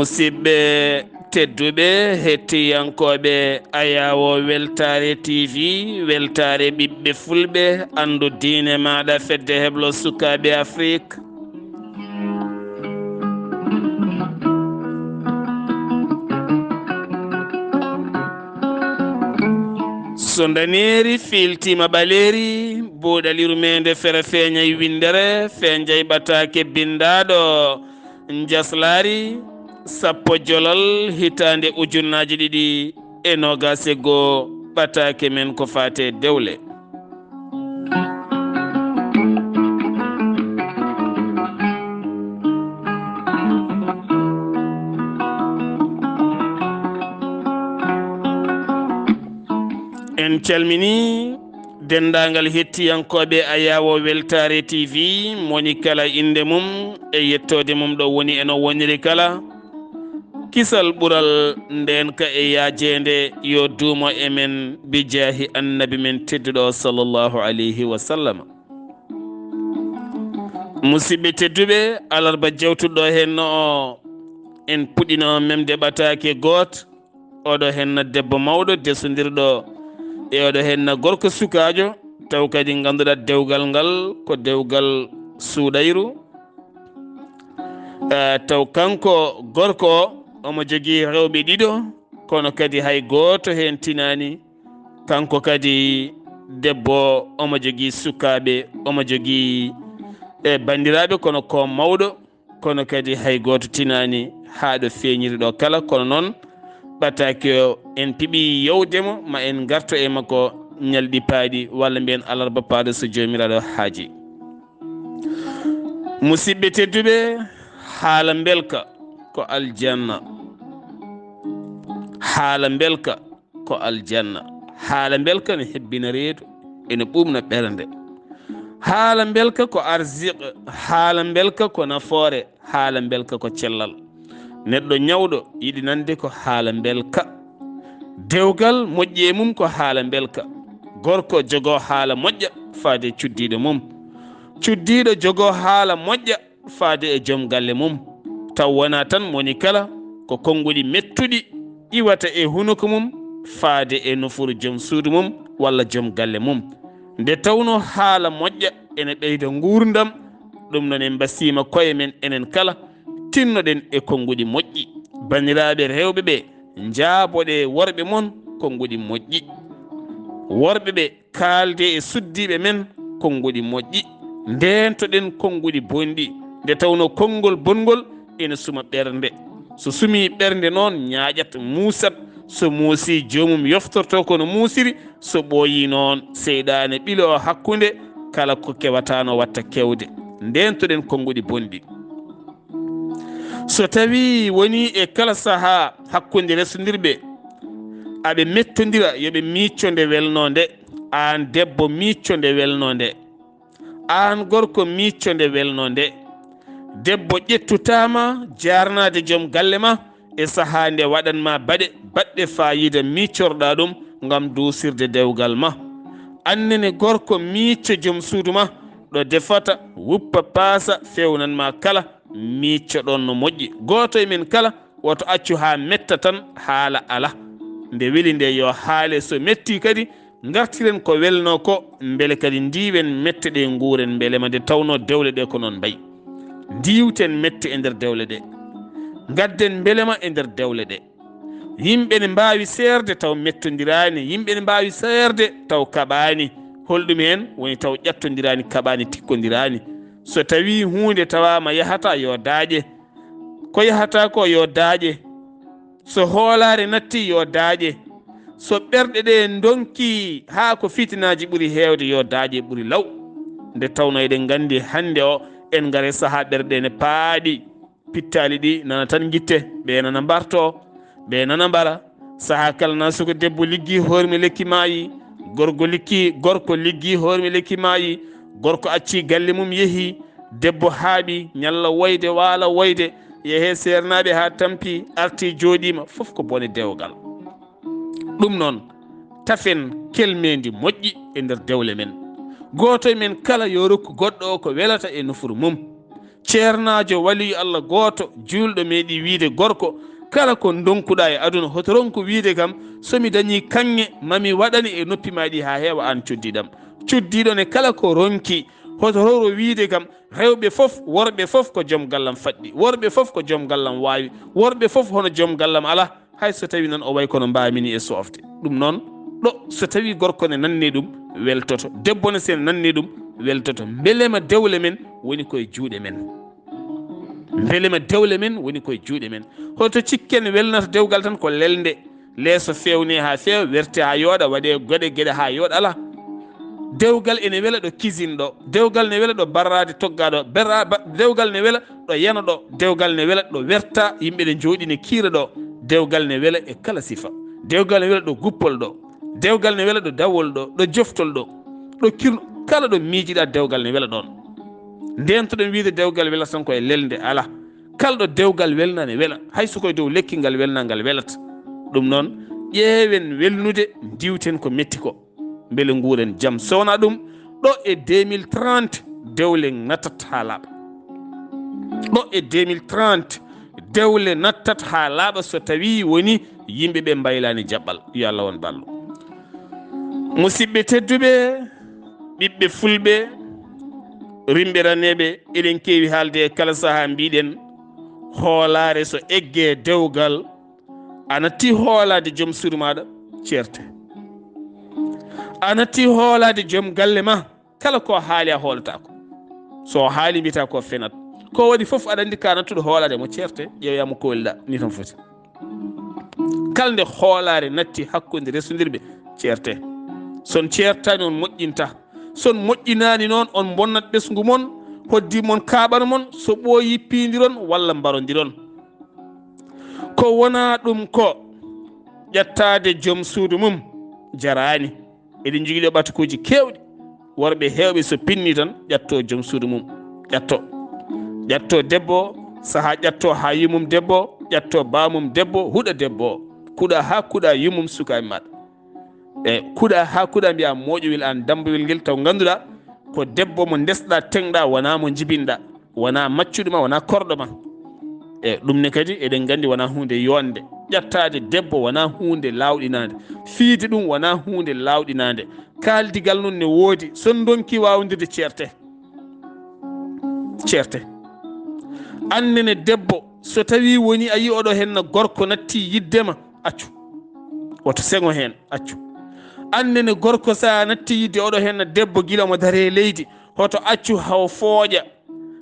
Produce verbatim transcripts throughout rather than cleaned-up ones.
Musidɓe tedduɓe, hettiyankooɓe Ayaawo Weltaare T V, weltaare ɓiɓɓe fulɓe, anndu diine maaɗa, fedde heblo sukaaɓe Afrik. So ndaneeri fiiltiima ɓaleeri, buuɗal yurmeende fere feeñay winndere, feeñay ɓataake binndaaɗo. Njaslaari sappo jolal hitaande ujunnaaji ɗiɗi e noogaas e goo, ɓataake men ko faate dewle. En calminii denndaangal hettiyankooɓe Ayaawo Weltaare T V, moni kala innde mum e yettoode mum ɗo woni e no woniri kala. Kisal ɓural ndeenka e yaajeende yo duumo e men bi jaahi Annabi men tedduɗo sallallahu alayhi wa sallam. Musidɓe tedduɓe, alarba jawtuɗo heen no o, en puɗɗino memde ɓataake gooto. Oɗo henna debbo mawɗo desondirɗo e oɗo henna gorko sukaajo, taw kadi ngannduɗaa dewgal ngal ko dewgal suuɗayru. Eh, taw kanko gorko o, omo jogii rewɓe ɗiɗo, kono kadi hay gooto heen tinaani. Kanko kadi debbo o, omo jogii sukaaɓe, omo jogii, eh, banndiraaɓe, kono ko mawɗo. Kono kadi hay gooto tinaani haa ɗo feeñiri ɗo kala. Kono noon, ɓataake o, en piɓi yewde mo, ma en ngarto e makko ñalɗi paaɗi, walla mbiyen alarba paaɗo so Joomiraaɗo haaji. Musidɓe tedduɓe, haala mbelka ko aljanna. Haala mbelka ko aljanna. Haala mbelka ne hebbina reedu, ene ɓuuɓna ɓernde. Haala mbelka ko arziq, haala mbelka ko nafoore, haala mbelka ko cellal. Neɗɗo ñawɗo yiɗi nande ko haala mbelka. Dewgal moƴƴi e mum ko haala mbelka. Gorko jogoo haala moƴƴa faade cuddiiɗo mum. Cuddiiɗo jogoo haala moƴƴa faade e joom galle mum, taw wonaa tan moni kala ko konnguɗi mettuɗi iwata e hunuko mum faade e nofuru joom suudu mum walla joom galle mum. Nde tawnoo haala moƴƴa ene ɓeyda nguurndam, ɗum noon en mbasiima koye men enen kala, tinnoɗen e konnguɗi moƴƴi. Banndiraaɓe rewɓe ɓe, njaaboɗee worɓe mon konnguɗi moƴƴi. Worɓe ɓe, kaalde e suddiiɓe men konnguɗi moƴƴi, ndeentoɗen konnguɗi bonɗi, nde tawnoo konngol bonngol ene suma ɓernde. So sumii ɓernde noon, ñaaƴat, muusat, so muusii, joomum yoftorto ko no muusiri, so ɓooyii noon, seyɗaane ɓiloo hakkunde, kala ko kewataano watta kewde. Ndeentoɗen konnguɗi bonɗi. So tawii wonii e kala sahaa hakkunde resondirɓe, aɓe mettondira, yo ɓe miicco nde welnoo nde. Aan debbo, miicco nde welnoo nde. Aan gorko, miicco nde welnoo nde. Debbo, ƴettu taama jaarnaade joom galle ma e sahaa nde waɗan ma baɗe baɗɗe faayiida, miiccorɗaa ɗum ngam duusirde dewgal ma. Aan nene gorko, miicco joom suudu ma, ɗo defata, wuppa, paasa, fewnan ma kala. Miiccoɗon no moƴƴi. Gooto e men kala, woto accu haa metta tan, haala alaa. Nde weli nde, yo haale. So mettii kadi, ngartiren ko welnoo ko, mbele kadi ndiiwen mette ɗe, nguuren mbelema, nde tawnoo dewle ɗe ko noon mbayi. Ndiiwten mette e nder dewle ɗe. Ngadden mbelema e nder dewle ɗe. Yimɓe ne mbaawi seerde taw mettondiraani, yimɓe ne mbaawi seerde taw kaɓaani. Holɗum heen woni taw ƴattondiraani, kaɓaani, tikkondiraani? So tawii huunde tawaama yahataa, yo daaƴe. Ko yahataa ko, yo daaƴe. So hoolaare nattii, yo daaƴe. So ɓerɗe ɗe ndonkii haa ko fitinaaji ɓuri heewde, yo daaƴe ɓuri law. Nde tawnoo eɗen nganndi hannde o, en ngarii sahaa ɓerɗe ne paaɗi. Pittaali ɗi nana tan ngitte, ɓe nana mbarto, ɓe nana mbara. Sahaa kala na suka debbo liggi hormi lekki maayi, gorko likki, gorko liggi hormi lekki maayi, gorko acci galle mum yehi, debbo haaɓi, ñalla woyde, waala woyde, yehe seernaaɓe haa tampi, arti jooɗiima, fof ko bone dewgal. Ɗum noon, tafen kelmeendi moƴƴi e nder dewle men. Gooto e men kala yo rokku goɗɗo o ko welata e nofuru mum. Ceernaajo waliyu Allah gooto juulɗo meeɗi wiide gorko, kala ko ndonkuɗaa e aduna, hoto ronku wiide kam, so mi dañii kaŋŋe, ma mi waɗane e noppi maa ɗi haa heewa aan cuddiɗam. Cuddiɗo ne kala ko ronki, hoto roro wiide kam, rewɓe fof, worɓe fof ko joom gallam faɗɗi, worɓe fof ko joom gallam waawi, worɓe fof hono joom gallam alaa, hay so tawii noon o wayi kono mbaamini e soofde. Ɗum noon, ɗo so tawii gorko ne nanni ɗum, weltoto, debbo ne so nanni ɗum, weltoto. Mbelema dewle men woni koye juuɗe men. Mbelema dewle men woni koye juuɗe men. Hoto cikken welnata dewgal tan ko lelnde. Leeso feewne haa feewa, werte haa yooɗa, waɗe geɗe geɗe haa yooɗa, alaa. Dewgal ene wela ɗo cuisine ɗo, dewgal ne wela ɗo barraade toggaa ɗo, berra-, ba-, dewgal ne wela ɗo yano ɗo, dewgal ne wela ɗo werta yimɓe ne njooɗi ne kiira ɗo, dewgal ne wela e kala sifa, dewgal ne wela ɗo guppol ɗo, dewgal ne wela ɗo dawol ɗo, ɗo joftol ɗo, ɗo kirno, kala ɗo miijiɗaa dewgal ne wela ɗoon. Ndeentoɗen wiide dewgal wela tan ko e lelnde, alaa. Kala ɗo dewgal welna ne wela, hay so koye dow lekki ngal welna ngal welata. Ɗum noon, ƴeewen welnude, ndiwten ko metti ko, mbele nguuren jam. So wonaa ɗum, ɗo e deux mille trente, dewle nattat haa laaɓa. Ɗo e deux mille trente, dewle nattat haa laaɓa so tawii woni yimɓe ɓe mbaylaani jaɓɓal. Yo Allah won ballo. Musidɓe tedduɓe, ɓiɓɓe fulɓe, rimɓe raneeɓe, eɗen keewi haalde e kala sahaa, mbiɗen, hoolaare so eggee dewgal, a natti hoolaade joom suudu maaɗa, ceerte. A natti hoolaade joom galle ma, kala ko haali a hoolataako. So o haali, mbiyataa ko fenat. Ko waɗi fof, aɗa anndi ka nattuɗo hoolaade mo, ceerte, ƴeewa mo ko welɗa, ni tan foti. Kala nde hoolaare natti hakkunde resondirɓe, ceerte. So on ceertaani, on moƴƴinta. So on moƴƴinaani noon, on mbonnat ɓesngu mon, hoddii mon kaaɓan mon, so ɓooyii piindiron walla mbarondiron. Ko wonaa ɗum ko ƴettaade joom suudu mum jaraani. Eɗen njogii ɗo ɓatakuuji keewɗi. Worɓe heewɓe so pinni tan, ƴatto joom suudu mum, ƴatto. Ƴatto debbo o, sahaa ƴatto haa yummum debbo o, ƴatto baamum debbo o, huɗa debbo o. Kuɗa haa kuɗa yummum sukaaɓe maaɗa. E kuɗa haa kuɗa mbiya mooƴowel aan dammbowel ngel, taw ngannduɗaa ko debbo mo ndesɗaa, teŋɗaa, wonaa mo njibinɗaa. Wonaa maccuɗo ma, wonaa korɗo ma. E ɗum ne kadi, eɗen nganndi wonaa huunde yonde. Ƴattaade debbo wonaa huunde laawɗinaande. Fiyde ɗum wonaa huunde laawɗinaande. Kaaldigal noon ne woodi. So on ndonki waawndirde, ceerte. Ceerte. Aan nene debbo, so tawii woni a yii oɗo henna gorko natti yiɗde ma, accu. Woto seŋo heen, accu. Aan nene gorko, so a natti yiɗde oɗo henna debbo gila omo daree leydi, hoto accu haw fooƴa.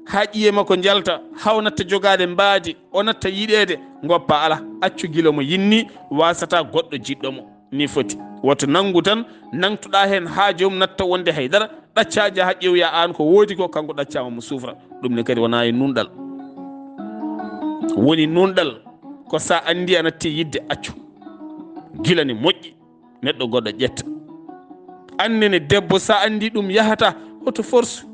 Haa ƴiye makko njalta, haw natta jogaade mbaadi, o natta yiɗeede, ngoppa, alaa, accu gila mo yiɗni, waasataa goɗɗo jiɗɗo mo. Ni foti. Woto nanngu tan, nangtoɗaa heen haa joomum natta wonde hay dara, ɗaccaa njaha ƴeewoya aan ko woodi ko, kanko ɗaccaama mo sufra. Ɗum ne kadi wonaa e nunɗal. Woni nunɗal ko so a anndi a natti yiɗde, accu. Gila ne moƴƴi. Neɗɗo goɗɗo ƴetta. Aan nene debbo, so a anndi ɗum yahataa, hoto force.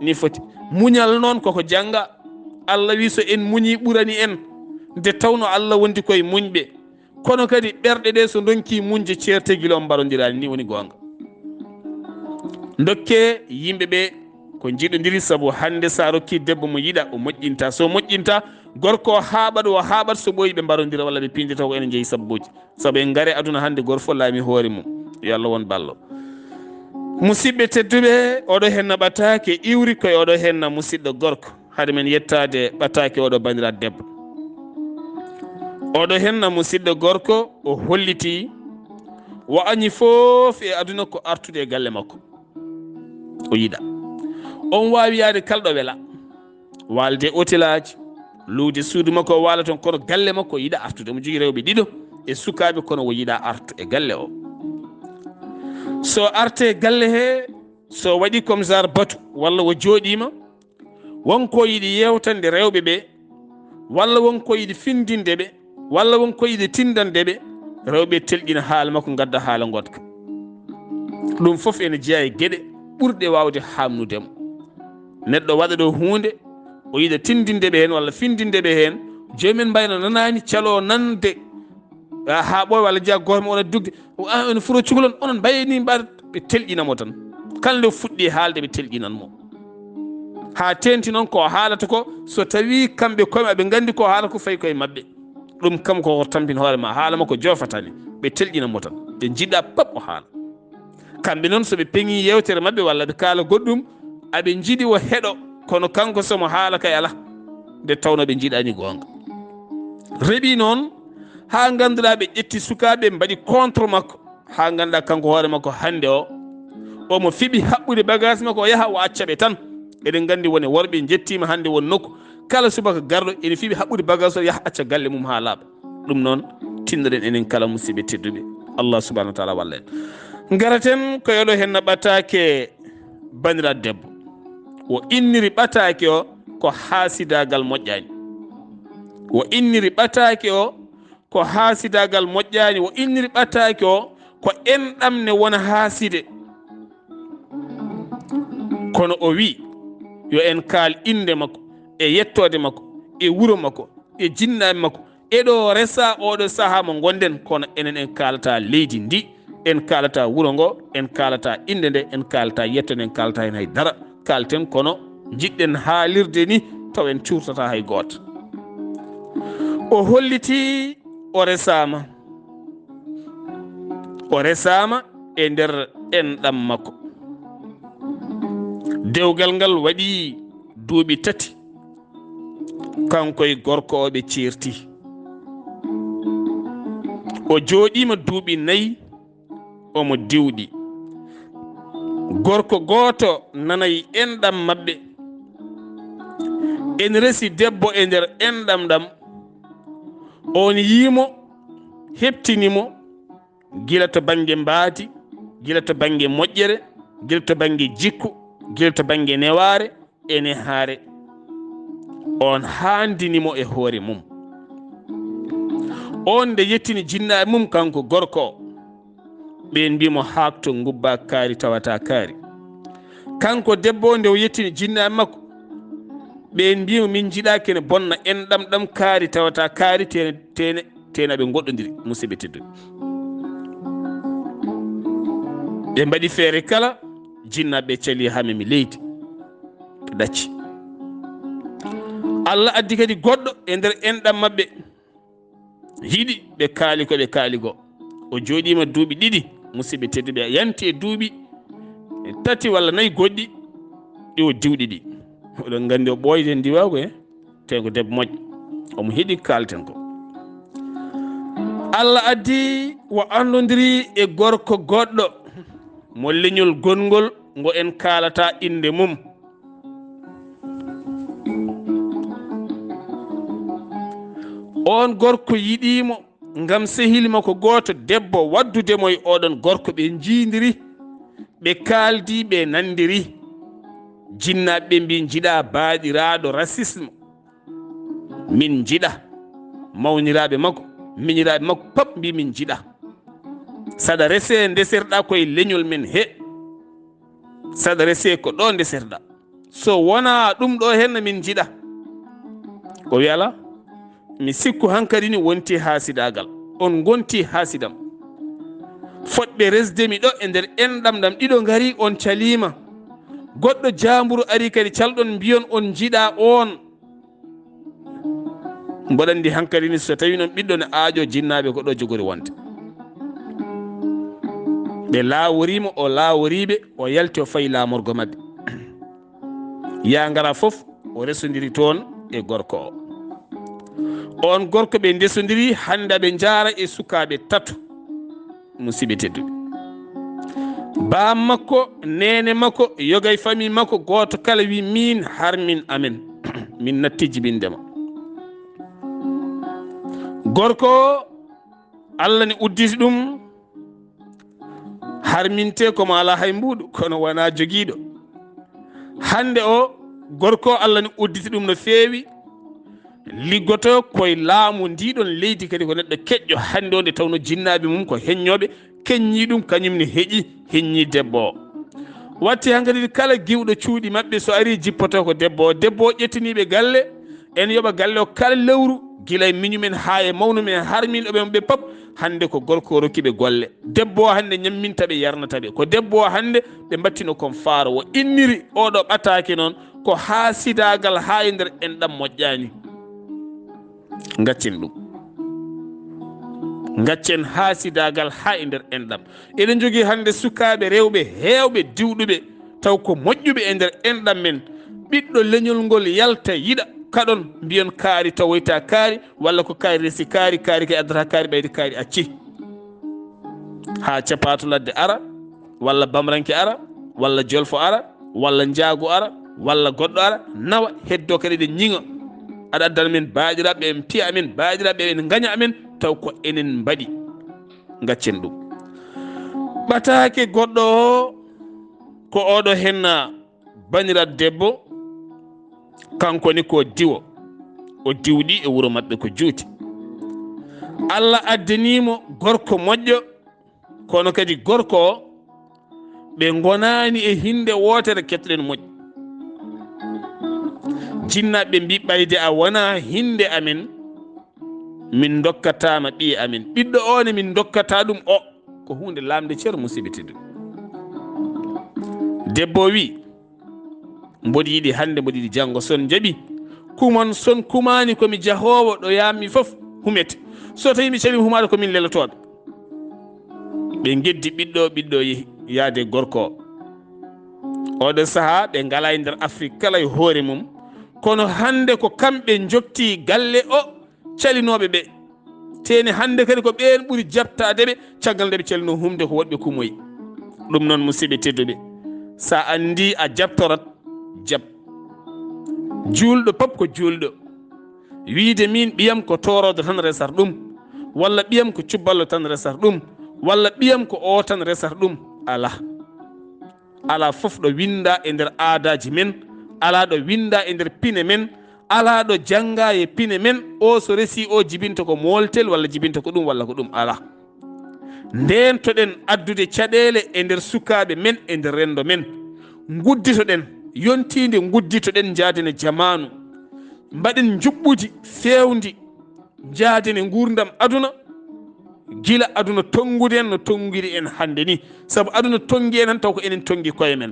Ni foti. Muñal noon koko jannga. Allah wi so en muñi ɓurani en. Nde tawno Allah wondi koye muñɓe. Kono kadi ɓerɗe ɗe so ndonki muñde, ceerte, gila on mbarondiraani, ni woni goonga. Ndokke yimɓe ɓe ko njiɗondiri, sabu hannde so a rokki debbo mo yiɗa, o moƴƴinta. So moƴƴinta, gorko o haaɓat, o haaɓat, so ɓooyi ɓe mbarondira walla ɓe piindita ko ene jeyi sabbuuji. Sabu en ngare aduna hannde, gooto fof laami hoore mum. Yo Allah won ballo. Musidɓe tedduɓe, oɗo henna ɓataake iwri koye oɗo henna musidɗo gorko. Hade men yettaade ɓataake oɗo banndiraaɗo debbo. Oɗo henna musidɗo gorko, o holliti wa añi fof e aduna ko artude e galle makko. O yiɗa. On waawi yaade kala ɗo wela. Waalde hotelaaji, luude suudu makko, o waala toon, kono galle makko o yiɗa artude. Omo jogii rewɓe ɗiɗo e sukaaɓe, kono o yiɗa artu e galle o. So arte galle he, so waɗi comme genre batu, walla o jooɗiima, won ko yiɗi yeewtande rewɓe ɓe, walla won ko yiɗi findinde ɓe, walla won ko yiɗi tindande ɓe, rewɓe telƴina haala makko, ngadda haala ngonka. Ɗum fof ene jeyaa e geɗe ɓurɗe waawde haamnude mo. Neɗɗo waɗa ɗo huunde, o yiɗa tindinde ɓe heen walla findinde ɓe heen, joomum en mbayno nanaani, caloo nande, a, haa ɓooya walla njiya gooto mo onon dugde, o, a, ene furo cukalon, onon mbaye ni mbaɗa, ɓe telƴina mo tan. Kala nde o fuɗɗi haalde, ɓe telƴinan mo. Haa teenti noon ko o haalata ko, so tawii kamɓe koye maɓɓe nganndi ko o haalata ko fayi koye maɓɓe. Ɗum kam ko tampin hoore ma, haala makko jofatani. Ɓe telƴina mo tan. Ɓe njiɗa pap o haala. Kamɓe noon so ɓe peŋi yeewtere maɓɓe walla ɓe kaala goɗɗum, aɓe njiɗi o heɗo, kono kanko so mo haala kay alaa. Nde tawnoo ɓe njiɗaani goonga. Reɓi noon haa ngannduɗaa ɓe ƴetti sukaaɓe mbaɗi contre makko. Haa ngannduɗaa kanko hoore makko hannde o, omo fiɓi haɓɓude bagage makko o yaha o acca ɓe tan. Eɗen nganndi wone worɓe njettiima hannde won nokku. Kala subaka garɗo ene fiɓi haɓɓude bagage o yaha acca galle mum haa laaɓa. Ɗum noon tinnoɗen enen kala musidɓe tedduɓe. Allah subhanahu wa taala walla en. Ngaraten ko yoɗo hen no ɓataake banira debbo. O inniri ɓataake o ko haasidaagal moƴƴaani. O inniri ɓataake o ko haasidaagal moƴƴaani, o inniri ɓataake o ko enɗam ne wona haaside. Kono o wi yo en kaal innde makko, e yettoode makko, e wuro makko, e jinnaaɓe makko, e ɗo resa oɗo sahaa mo ngonɗen, kono enen en kaalata leydi ndi, en kaalata wuro ngo, en kaalata innde nde, en kaalata yettoode, en kaalata hen hay dara. Kaalten kono njiɗɗen haalirde ni taw en cuurtata hay gooto. O holliti o resaama. O resaama e nder enɗam makko. Dewgal ngal waɗi duuɓi tati. Kanko e gorko o ɓe ceerti. O jooɗiima duuɓi nayi omo diwɗi. Gorko gooto nana e enɗam maɓɓe. En resi debbo e nder enɗam ɗam. On yii mo, heɓtini mo, gila to bannge mbaadi, gila to bannge moƴƴere, gila to bannge jikku, gila to bannge newaare, ene haare. On haandini mo e hoore mum. On nde yettini jinnaaɓe mum kanko gorko o, ɓeen mbii mo haakto ngubba kaari tawata kaari. Kanko debbo o nde o yettini jinnaaɓe makko, ɓeen mbii mo min njiɗaa kene bonna enɗam ɗam kaari tawata kaari tene, tene, tene aɓe ngoɗɗondiri musidɓe tedduɓe. Ɓe mbaɗi feere kala jinnaaɓe cali haa memi leydi. Ɓe ɗacci. Allah addi kadi goɗɗo e nder enɗam maɓɓe. Hiɗi ɓe kaali ko ɓe kaali go. O jooɗiima duuɓi ɗiɗi, musidɓe tedduɓe, yanti e duuɓi tati walla nayi goɗɗi, ɗi o diwɗi ɗi. Oɗon nganndi o ɓooyde ndiwaago, e? Te ko debbo moƴƴo. Omo hiɗi kaalten ko. Allah addi o anndondiri e gorko goɗɗo mo leñol gonngol ngo en kaalata innde mum. On gorko yiɗii mo ngam sehil makko gooto debbo waddude mo e oɗon gorko, ɓe njiindiri, ɓe kaaldi, ɓe nanndiri. Jinnaaɓe ɓe mbii njiɗa baaɗiraaɗo racisme. Min njiɗa. Mawniraaɓe makko, miñiraaɓe makko, pap mbii min njiɗa. Saɗa rese ndeserɗa koye leñol men he. Saɗa rese ko ɗo ndeserɗa. So wonaa ɗum ɗo henna min njiɗa. O wi alaa. Mi sikku hankadi ni wonti haasidaagal. On ngonti haasidam. Fotɓe resde mi ɗo e nder enɗam ɗam ɗiɗo ngari on caliima. Goɗɗo jaamburu ari kadi calɗon mbiyon on njiɗa on. Mboɗo anndi hankadi ni so tawi noon ɓiɗɗo ne aajo jinnaaɓe ko ɗo jogori wonde. Ɓe laaworii mo, o laaworii ɓe, o yalti o fayi laamorgo maɓɓe. Yaa ngara fof o resondiri toon e gorko o. On gorko ɓe ndesondiri hannde aɓe njaara e sukaaɓe tato. Musidɓe tedduɓe. Baam makko, neene makko, yogay famille makko, gooto kala wi min harmin amen. Min natti jibinde ma. Gorko o, Allah ne udditi ɗum harminte ko mo alaa hay mbuuɗu, kono wonaa jogiiɗo. Hannde o, gorko o, Allah ne udditi ɗum no feewi. Liggoto koye laamu ndiɗon leydi kadi ko neɗɗo keƴƴo. Hannde o nde tawno jinnaaɓe mum ko heññooɓe, keññi ɗum, kañum ne heƴi, heññi debbo o. Watti hankadi kala giwɗo cuuɗi maɓɓe so ari jippoto ko debbo o. Debbo o ƴettiniiɓe galle, en yoɓa galle o kala lewru, gila e miñumen haa e mawnumen, harminɗo ɓe ɓe pap, hannde ko gorko o rokki ɓe golle. Debbo o hannde ñamminta ɓe, yarnata ɓe. Ko debbo o hannde ɓe mbattino kon faaro. O inniri oɗo ɓataake noon, ko haasidaagal haa e nder enɗam moƴƴaani. Ngaccen ɗum. Ngaccen haasidaagal haa e nder enɗam. Eɗen njogii hannde sukaaɓe rewɓe heewɓe diwɗuɓe, taw ko moƴƴuɓe e nder enɗam men. Ɓiɗɗo leñol ngol yalta yiɗa, kaɗon mbiyon kaari tawoyta kaari, walla ko kaari resi kaari, kaari kay addata kaari ɓeyde kaari acci. Haa capaato ladde ara, walla bamranke ara, walla jolfo ara, walla njaagu ara, walla goɗɗo ara, nawa, heddo kadi eɗen ñiŋa. Aɗa addana men baaɗiraaɓe, en piya amen, baaɗiraaɓe, en ngaña amen, taw ko enen mbaɗi. Ngaccen ɗum. Ɓataake goɗɗo o, ko oɗo henna baniraɗo debbo, kanko ni ko diwo. O diwɗi e wuro maɓɓe ko juuti. Allah addani mo gorko moƴƴo, kono kadi gorko o, ɓe ngonaani e hinde wootere, kettoɗen moƴƴi. Jinnaaɓe mbi ɓayde a wona hinde amen, min ndokkataama ɓiye amen. Ɓiɗɗo o ne min ndokkata ɗum o. Ko huunde lamnde ceer, musidɓe tedduɓe. Debbo o wi, mboɗo yiɗi hannde, mboɗo yiɗi janngo, son jaɓi. Kumon son kumaani ko mi jahoowo, ɗo yaammi fof humete. So tawi mi caɓi humaade ko min lelotooɓe. Ɓe ngeddi ɓiɗɗo, ɓiɗɗo yehi yaade gorko o. Oɗo sahaa ɓe ngalaa e nder Afrik kala e hoore mum. Kono hannde ko kamɓe njokti galle o, calinooɓe ɓe. Teeni hannde kadi ko ɓeen ɓuri jaɓtaade ɓe, caggal nde ɓe calino humde ko woɗɓe kumoyi. Ɗum noon, musidɓe tedduɓe, so a anndi a jaɓtorat, jaɓ. Juulɗo pop ko juulɗo. Wiide miin ɓiyam ko tooroodo tan resar ɗum, walla ɓiyam ko cubballo tan resar ɗum, walla ɓiyam ko o tan resar ɗum, alaa. Alaa fof ɗo winnda e nder aadaaji men, alaa ɗo winnda e nder pine men, alaa ɗo jannga e pine men, o so resi o jibinta ko mooltel walla jibinta ko ɗum walla ko ɗum, alaa. Ndeentoɗen addude caɗeele e nder sukaaɓe men, e nder renndo men. Ngudditoɗen, yontiinde ngudditoɗen, njaaden e jamaanu. Mbaɗen njuɓɓudi feewndi, njaaden e nguurndam aduna, gila aduna tonngude en no tonngiri en hannde ni. Sabu aduna tonngi en tan taw ko enen tonngi koye men.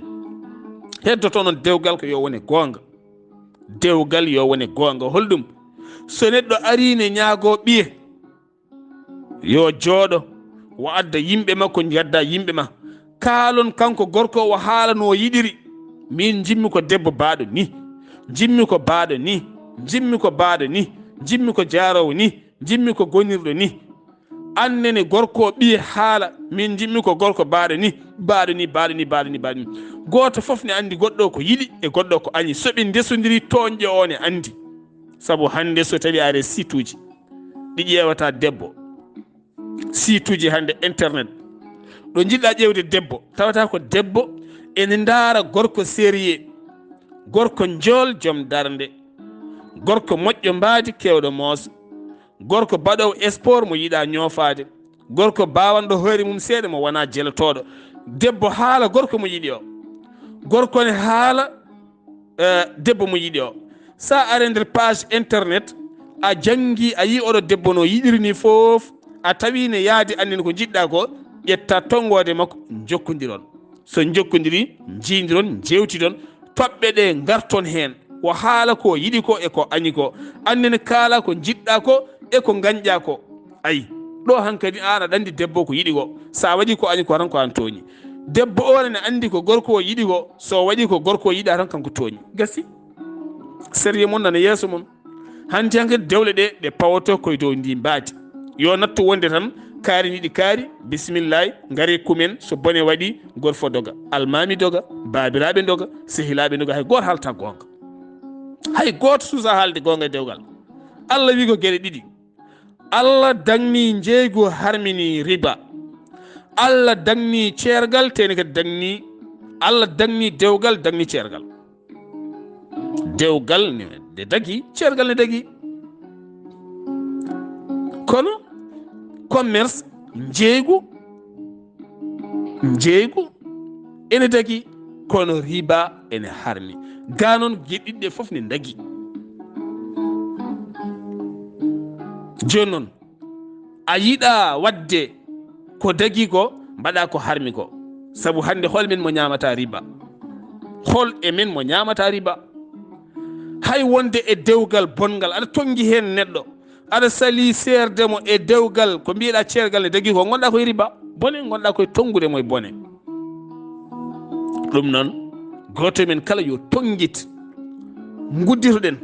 Heddoto noon dewgal ko yo wone goonga. Dewgal yo wone goonga. Holɗum? So neɗɗo arii ne ñaagoo ɓiye, yo jooɗo, o adda yimɓe makko, ngadda yimɓe ma. Kaalon kanko gorko o haala no o yiɗiri. Min njimmi ko debbo baaɗo ni. Njimmi ko baaɗo ni. Njimmi ko baaɗo ni. Njimmi ko jaaroowo ni. Njimmi ko gonirɗo ni. Annene gorko o ɓiye haala, min njimmi ko gorko baaɗo ni, baaɗo ni, baaɗo ni, baaɗo ni, baaɗo ni. Gooto fof ne anndi goɗɗo ko yiɗi e goɗɗo ko añi. So ɓe ndesondiri, tooñɗo o ne anndi. Sabu hannde so tawi are site uji ɗi ƴeewata debbo, site uji hannde internet, ɗo njiɗɗa ƴeewde debbo, tawata ko debbo ene ndaara gorko sérieux, gorko njool, joom darnde, gorko moƴƴo mbaadi, keewɗo mooso, gorko baɗoowo sport mo yiɗa ñoofaade, gorko baawanɗo hoore mum seeɗa mo wona jelotooɗo. Debbo haala gorko mo yiɗi o, gorko ne haala eh, debbo mo yiɗi o. Sa are nder page internet, a janngi, a yi oɗo debbo no yiɗiri ni fof, a tawi ne yaadi annin ko njiɗɗa ko, ƴetta tonngoode makko, njokkondiron. So njokkondiri, njiindiron, njeewtidon, toɓɓe ɗe ngarton heen. Ko haala ko yiɗi ko e ko añi ko. Annin kaala ko njiɗɗa ko e ko ngañƴa ko. Ayi, ɗo hankadi aan aɗa anndi debbo ko yiɗi ko. Sa waɗi ko añi ko tan ko aan tooñi. Debbo o ne anndi ko gorko o yiɗi ko. So waɗi ko gorko o yiɗa tan kanko tooñi. Gasi. Sérieux mon nana yeeso mon. Hanti hankadi dewle ɗe, ɗe pawoto koye dow ndi mbaadi. Yo nattu wonde tan, kaari yiɗi kaari, bisimillahi, ngare kumen, so bone waɗi, gorfo doga, almaami doga, baabiraaɓe doga, sehilaaɓe doga, hay gooto haalta goonga. Hay gooto suusa haalde goonga e dewgal. Allah wi ko geɗe ɗiɗi. Allah dagni njeygu, harmini riba. Allah dagni ceergal, teni kadi dagni, Allah dagni dewgal, dagni ceergal. Dewgal ne, ne dagi, ceergal ne dagi. Kono commerce, njeygu, njeygu ene dagi, kono riba ene harmi. Ga noon, geɗe ɗiɗi ɗe fof ne dagi. Jooni noon, a yiɗa waɗde ko dagi ko, mbaɗa ko harmi ko. Sabu hannde hol men mo ñaamata riba? Hol e men mo ñaamata riba? Hay wonde e dewgal bonngal, aɗa tonngi heen neɗɗo, aɗa salii seerde mo e dewgal, ko mbiyeɗaa ceergal ne dagii ko, ngonɗaa koye riba, bone, ngonɗaa koye tonngude mo e bone. Ɗum noon, gooto men kala yo tonngit, ngudditoɗen,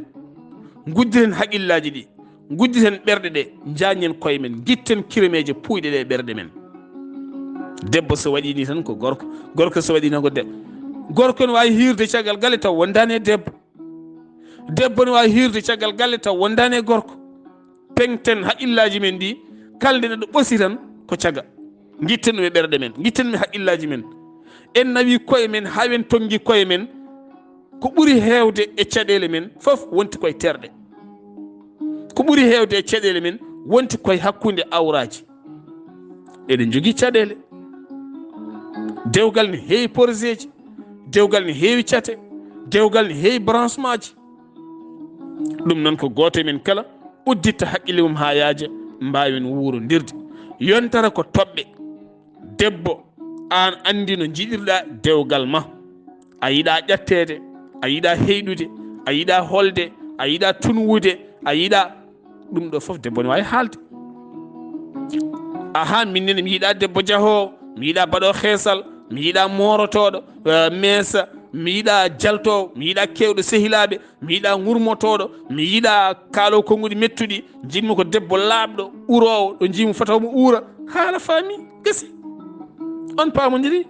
nguddiren haqillaaji ɗi, ngudditen ɓerɗe ɗe, njañen koye men, ngitten kiremeeje puuyɗe ɗe e ɓerɗe men. Debbo so waɗi ni tan ko gorko, gorko so waɗi ni tan ko debbo. Gorko ne waawi hiirde caggal galle taw wondaani e debbo. Debbo ne waawi hiirde caggal galle taw wondaani e gorko. Peŋten haqillaaji men ɗi, kala nde neɗɗo ɓosi tan ko caga. Ngitten ɗum e ɓerɗe men, ngitten ɗum e haqillaaji men. En nawi koye men, haa en tonngi koye men, ko ɓuri heewde e caɗeele men fof wonti koye terɗe. Ko ɓuri heewde e caɗeele men wonti koye hakkunde awraaji. Eɗen njogii caɗeele. Dewgal ne heewi projetji, dewgal ne heewi cate, dewgal ne heewi branchemaaji. Ɗum noon ko gooto e men kala udditta haqqille mum haa yaaja, mbaawen wuurondirde. Yontata ko toɓɓe. Debbo, aan anndi no njiɗirɗaa dewgal ma. A yiɗaa ƴatteede, a yiɗaa heyɗude, a yiɗaa holde, a yiɗaa tunwude, a yiɗaa ɗum ɗo fof debbo ne waawi haalde. Ahaa, min ne mi yiɗaa debbo jahoowo, mi yiɗaa baɗoowo xeesal, mi yiɗaa moorotooɗo, eh, meesa, mi yiɗaa jaltoowo, mi yiɗaa keewɗo sehilaaɓe, mi yiɗaa ŋurmotooɗo, mi yiɗaa kaaloowo konnguɗi mettuɗi, njiɗmi ko debbo laaɓɗo, uroowo, ɗo njiimi fota omo uura. Haala faami, gasi. On paamondiri?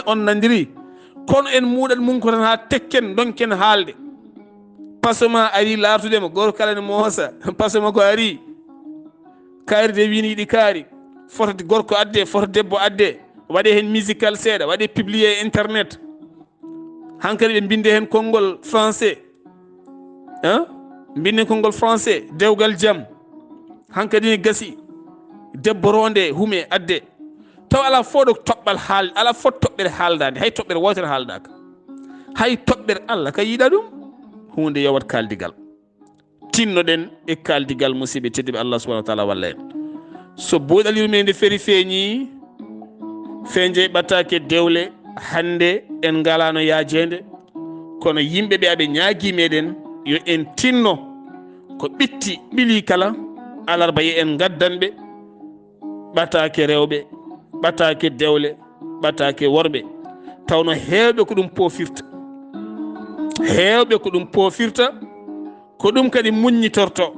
On nandiri? Kono en muuɗat mum ko tan haa tekken, ndonken haalde. Pasoma ari laartude mo, gorko kala ne moosa. Pasoma ko ari. Kaari de wii ne yiɗi kaari. Foto gorko adde, foto debbo adde. Waɗe heen musical seeɗa, waɗe publier e internet. Hankadi ɓe mbinde heen konngol français. Hein? Mbinden konngol français, dewgal jam. Hankadi ne gasi. Debbo ronde, hume, adde. Taw alaa fof ɗo toɓɓal haal-, alaa fof toɓɓere haaldaande, hay toɓɓere wootere haaldaaka. Hay toɓɓere Allah ka yiɗa ɗum. Huunde yowat kaaldigal. Tinnoɗen e kaaldigal, musidɓe tedduɓe, Allah subhanahu wa taala walla en. So buuɗal yurmeende feri feeñi, fenje ɓataake dewle, hannde en ngalaano yaajeende, kono yimɓe ɓe aɓe ñaagi meɗen yo en tinno ko ɓitti ɓili kala, alarba yo en ngaddan ɓe, ɓataake rewɓe, ɓataake dewle, ɓataake worɓe. Tawno heewɓe ko ɗum poofirta. Heewɓe ko ɗum poofirta, ko ɗum kadi muññitorto.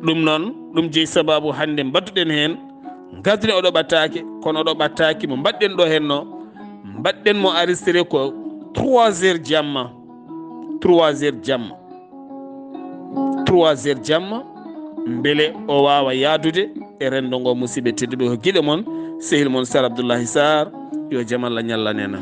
Ɗum noon, ɗum jeyi sababu hannde mbaɗduɗen heen, ngadduɗen oɗo ɓataake, kono oɗo ɓataake mo mbaɗɗen ɗo heen no, mbaɗɗen mo enregistré ko trois heures jamma. Trois heures jamma. Trois heures jamma, mbele o waawa yaadude e renndo ngo, musidɓe tedduɓe, ko giɗo mon, sehil mon Sar Abdoullahi Sarr, yo jam Allah ñallan en.